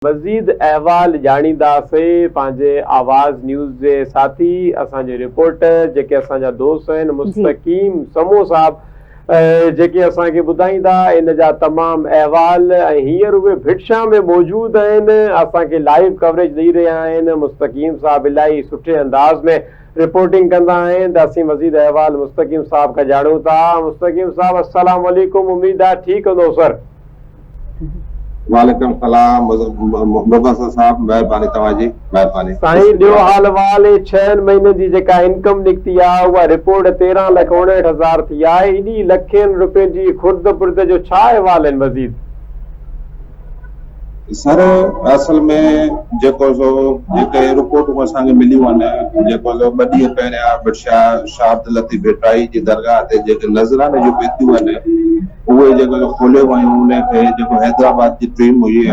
مزيد احوال ڄاڻينداسي پنهنجي آواز نيوز جي ساٿي اسان جي رپورٽر جيڪي اسان جا دوست آهن مستقيم سمون صاحب جيڪي اسان کي ٻڌائيندا ان جا تمام احوال ۽ هينئر اهي ڀٽ شاهه ۾ موجود آهن اسان کي لائيو ڪوريج ڏئي رهيا آهن مستقيم صاحب الاهي سٺي انداز ۾ رپورٽنگ ڪندا آهن ته اسين مزيد احوال مستقيم صاحب کان ڄاڻون ٿا مستقيم صاحب السلام عليڪم اميد آهي ٺيڪ هوندو سر. وعليڪم السلام مبصر صاحب مهرباني توهان جي مهرباني. سائين ڏيو حال احوال اي ڇهن مهينن جي جيڪا انڪم نڪتي آ اها رپورٽ 13 لک 59 هزار ٿي آهي ايڏي لکين روپين جي خرد برد جو ڇا احوال آهن مزيد. سر اصل ۾ جيڪو سو جيڪي رپورٽون اسان کي مليون آهن جيڪو سو ٻه ڏينهن پهريان ڀٽ شاهه شاهه عبداللطيف ڀٽائي جي درگاهه تي جيڪي نذراني جون پيتيون آهن اهي جيڪو سو کوليو ويون ان کي جيڪو حيدرآباد جي ٽيم هئي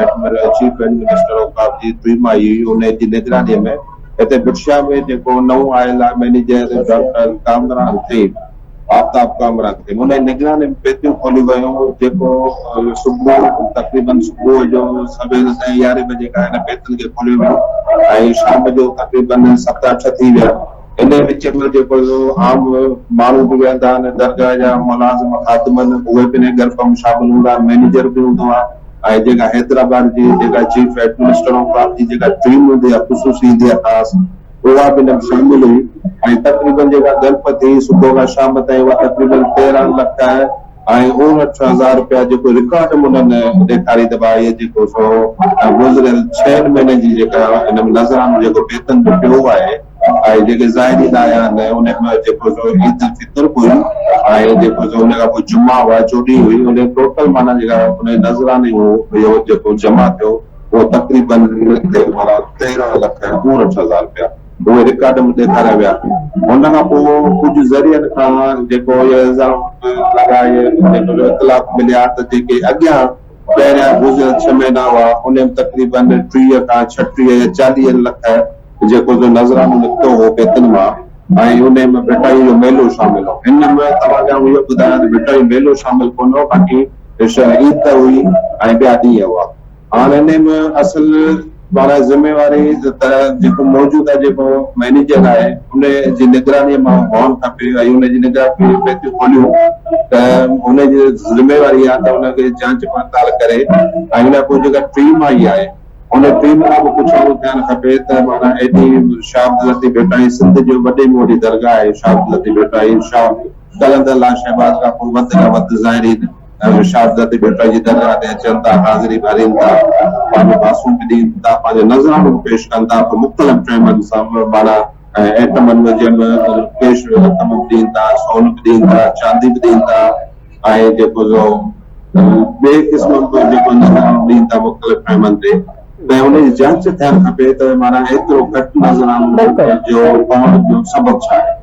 چيف ايڊمنسٽر اوقاف جي ٽيم آئي هئي ان جي نگراني ۾ هتي ڀٽ شاهه ۾ جيڪو نئون آيل آهي مئنيجر ڊاڪٽر ڪامران ٿهيم آفتاب ڪامران کي ان جي نگراني ۾ پيتيون کوليون ويون جيڪو صبح تقريبن صبح جو سويل ڏهين يارهين بجي کان هن پيتين کي کوليو ويو ۽ شام جو تقريبن ست اٺ ٿي ويا ان وچ ۾ جيڪو عام ماڻهو به ويهندا آهن درگاهه جا ملازم خادمن اهي به ان گرپ ۾ شامل هوندا آهن مئنيجر به هوندو آهي ۽ جيڪا حيدرآباد جي جيڪا چيف ايڊمنسٽر آف جي جيڪا ٽيم هوندي آهي خصوصي ايندي آهي خاص اها به ان ۾ شامل هئي ۽ تقريبن جيڪا ڳڻپ ٿي صبح کان شام تائين اها تقريبن 13 لک ۽ 59 هزار رپيا جيڪو رڪارڊ ۾ انهن ڏيکاري ته ڀاء هي جيڪو سو گذريل ڇهن مهينن جي جيڪا ان ۾ نذرانو جيڪو پيتن جو پيو آهي ۽ جيڪي زائرين آيا آهن ان ۾ جيڪو سو عيد الفطر به هئي ۽ جيڪو سو ان کان پوء جمعا هئا چوڏهين هئي ان ٽوٽل معنيٰ جيڪا ان نذراني هو جيڪو جمع ٿيو اهو تقريبن 13 لک 59 هزار رپيا اهي رڪارڊ ۾ ڏيکاريا ويا. ان کان پوء ڪجهه ذريعن کان جيڪو اهي الزام لڳائي جيڪو اطلاعات مليا ته جيڪي اڳيان پهريان گذريل ڇهه مهينا هئا ان ۾ تقريبن 30 کان 36 يا 40 لک جيڪو جو نذرانو نڪتو هو پيتن مان ۽ ان ۾ ڀٽائي جو ميلو شامل هو. هن ۾ توهان کي آئون اهو ٻڌايان ته ڀٽائي ميلو شامل ڪونه هو باقي عيد هئي ۽ ٻيا ڏينهن هئا. هاڻ انهي ۾ اصل معنيٰ ذميواري ته جيڪو موجوده جيڪو مئنيجر آهي ان جي نگراني مان هئڻ کپي ۽ ان جي نگراني ۾ پيتيون کوليون ته ان جي ذميواري آهي ته ان کي جانچ پڙتال ڪري ۽ ان کان پوء جيڪا ٽيم آئي آهي ان ٽيم کان به پڇاڻو ٿيڻ کپي ته معنيٰ ايڏي شاهه عبداللطيف ڀٽائي سنڌ جو وڏي ۾ وڏي درگاهه آهي شاهه عبداللطيف ڀٽائي شاهه قلندر لعل شهباز کان پوء وڌ کان وڌ زائرين شهادت ڀٽائي جي درگاهه تي اچن ٿا، حاضري ڀرين ٿا، پنهنجون باسون به ڏين ٿا، پنهنجا نذرانو به پيش ڪن ٿا، پوء مختلف ٽيمن سان معنيٰ ائٽمن ۾ جنهن ۾ ڪيش رقم به ڏين ٿا، سون به ڏين ٿا، چاندي به ڏين ٿا ۽ جيڪو سو ٻئي قسم به جيڪو نذرانو ڏين ٿا مختلف ٽيمن تي ته ان جي جانچ ٿيڻ کپي ته معنيٰ ايترو گهٽ نذرانو جو پوڻ جو سبب ڇا آهي؟